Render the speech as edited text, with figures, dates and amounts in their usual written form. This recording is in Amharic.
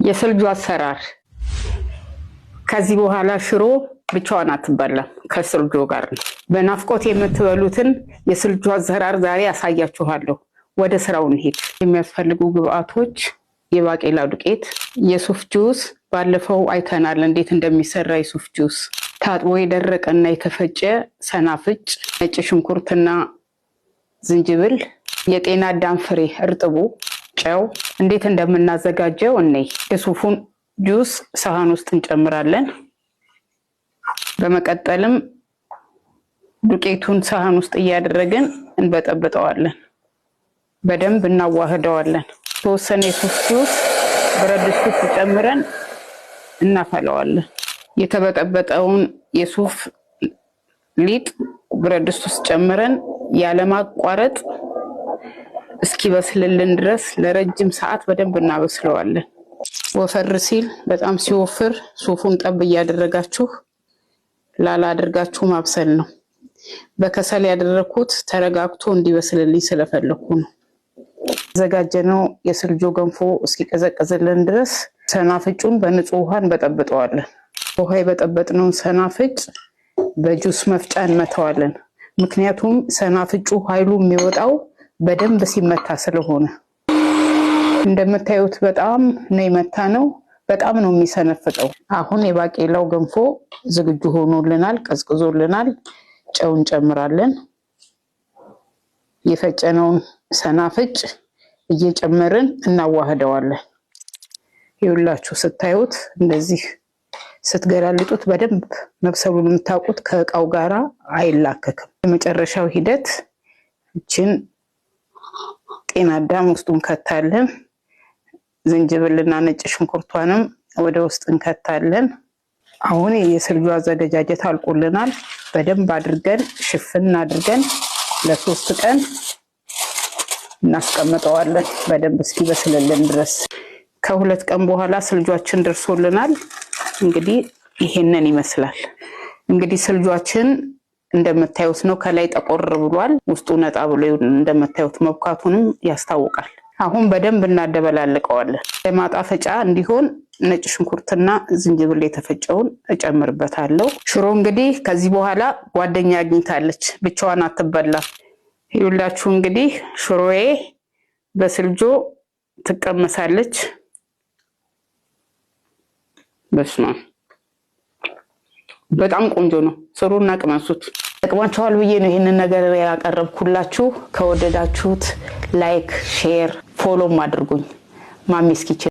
የስልጁ አሰራር ከዚህ በኋላ ሽሮ ብቻዋን አትበላም፣ ከስልጆ ጋር ነው። በናፍቆት የምትበሉትን የስልጆ አሰራር ዛሬ አሳያችኋለሁ። ወደ ስራው እንሂድ። የሚያስፈልጉ ግብአቶች የባቄላ ዱቄት፣ የሱፍ ጁስ፣ ባለፈው አይተናል እንዴት እንደሚሰራ የሱፍ ጁስ፣ ታጥቦ የደረቀና የተፈጨ ሰናፍጭ፣ ነጭ ሽንኩርትና ዝንጅብል፣ የጤና አዳም ፍሬ እርጥቡ፣ ጨው። እንዴት እንደምናዘጋጀው እኔ የሱፉን ጁስ ሰሃን ውስጥ እንጨምራለን። በመቀጠልም ዱቄቱን ሰሃን ውስጥ እያደረግን እንበጠብጠዋለን። በደንብ እናዋህደዋለን። ተወሰነ የሱፍ ጁስ ብረት ድስት ውስጥ ጨምረን እናፈለዋለን። የተበጠበጠውን የሱፍ ሊጥ ብረት ድስት ውስጥ ጨምረን ያለማቋረጥ እስኪበስልልን ድረስ ለረጅም ሰዓት በደንብ እናበስለዋለን። ወፈር ሲል፣ በጣም ሲወፍር ሱፉን ጠብ እያደረጋችሁ ላላ አድርጋችሁ ማብሰል ነው። በከሰል ያደረኩት ተረጋግቶ እንዲበስልልኝ ስለፈለኩ ነው። ያዘጋጀነው የስልጆ ገንፎ እስኪቀዘቅዝልን ድረስ ሰናፍጩን በንጹህ ውሃ እንበጠብጠዋለን። ውሃ የበጠበጥነውን ሰናፍጭ በጁስ መፍጫ እንመተዋለን። ምክንያቱም ሰናፍጩ ኃይሉ የሚወጣው በደንብ ሲመታ ስለሆነ። እንደምታዩት በጣም ነው የመታነው። በጣም ነው የሚሰነፍጠው። አሁን የባቄላው ገንፎ ዝግጁ ሆኖልናል፣ ቀዝቅዞልናል። ጨው እንጨምራለን። የፈጨነውን ሰናፍጭ እየጨመርን እናዋህደዋለን። ይኸውላችሁ ስታዩት እንደዚህ ስትገላልጡት በደንብ መብሰሉን የምታውቁት ከእቃው ጋራ አይላከክም። የመጨረሻው ሂደት እችን ጤና አዳም ውስጡ እንከታለን። ዝንጅብልና ነጭ ሽንኩርቷንም ወደ ውስጥ እንከታለን። አሁን የስልጁ አዘገጃጀት አልቆልናል። በደንብ አድርገን ሽፍን አድርገን ለ3 ቀን እናስቀምጠዋለን በደንብ እስኪበስልልን ድረስ። ከ2 ቀን በኋላ ስልጇችን ደርሶልናል። እንግዲህ ይሄንን ይመስላል። እንግዲህ ስልጇችን እንደምታዩት ነው። ከላይ ጠቆር ብሏል፣ ውስጡ ነጣ ብሎ እንደምታዩት መብካቱንም ያስታውቃል። አሁን በደንብ እናደበላልቀዋለን። ለማጣፈጫ እንዲሆን ነጭ ሽንኩርትና ዝንጅብል የተፈጨውን እጨምርበታለሁ። ሽሮ እንግዲህ ከዚህ በኋላ ጓደኛ አግኝታለች፣ ብቻዋን አትበላም። ይኸውላችሁ እንግዲህ ሽሮዬ በስልጆ ትቀመሳለች። በስመ አብ፣ በጣም ቆንጆ ነው። ስሩና ቅመሱት። ጠቅሟችኋል ብዬ ነው ይህንን ነገር ያቀረብኩላችሁ። ከወደዳችሁት like፣ share፣ follow ም አድርጉኝ። Mommy's Kitchen።